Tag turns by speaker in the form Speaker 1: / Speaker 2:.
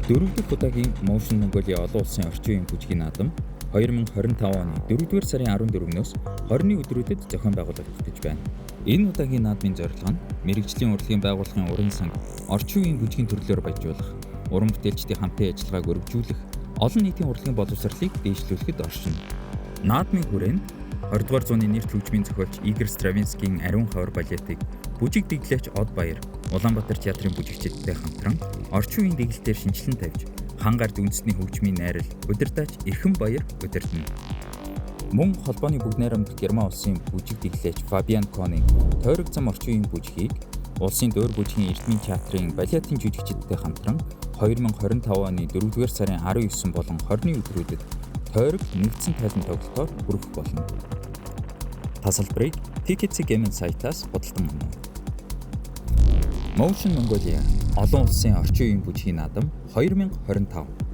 Speaker 1: Дөрөв дэх удаагийн Motion Mongolia олон улсын орчин үеийн бүжгийн наадам 2025 оны 4-р сарын 14-өөс 20-ны өдрүүдэд зохион байгуулагдаж байна. Энэ удаагийн наадмын зорилго нь мэргэжлийн урлагийн байгууллагын уран санг орчин үеийн бүжгийн төрлөөр баяжуулах, уран бүтээлчдийн хамтын ажиллагааг өргөжүүлэх, олон нийтийн урлагийн боловсролыг дээшлүүлэхэд оршино. Наадмын хүрээнд 20 дугаар зууны нэр хөгжмийн зохиолч Игорь Стравинскийн Ариун ховор балетыг бүжиг дэглээч Од Баяр Улаанбаатар театрын бүжигчидтэй хамтран орчин үеийн дэглэлтээр шинэчлэн тавьж, хан гард үндэсний хөгжмийн найрал удирдаач Эрхэм Баяр удирдана. Мөн холбооны бүгд найрамдах Герман улсын бүжиг дэглээч Фабиан Конын Тойрог зам орчин үеийн бүжгийг улсын дуурь бүжгийн Эрдмийн театрын балетын жүжигчидтэй хамтран 2025 оны 4-р сарын 19 болон 20-ны өдрүүдэд Тойрог нэгдсэн тайлан тоглолтоор хүргэх болно. Тасалбарыг Tickets Gaming сайтаас худалдан авна. Motion Mongolia олон улсын орчин үеийн бүжгийн наадам 2025.